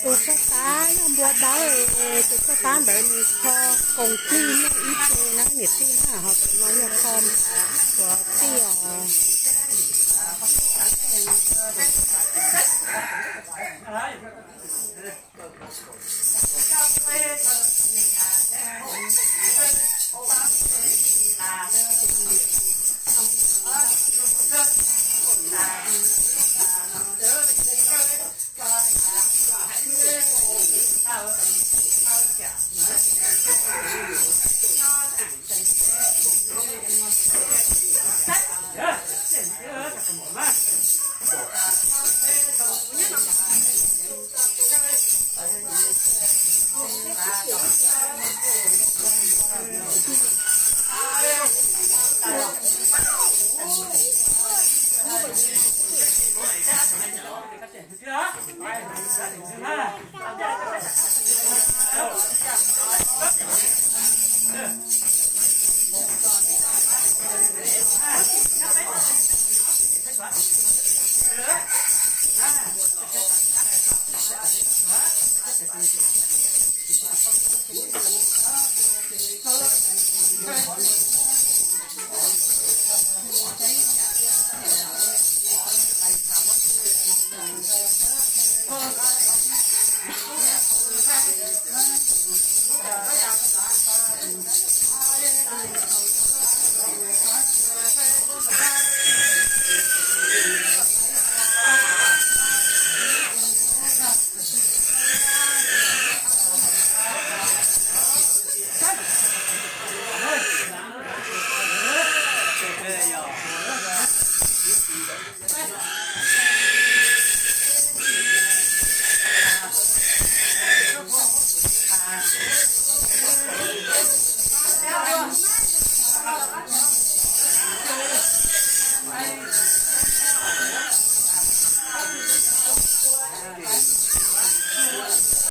Tus tshuaj tab yog npua dawb, tus tshuaj tab ntawd nws kho koom plig muaj ib ce na niam tij na, ho tus no yog kho tuav tij os.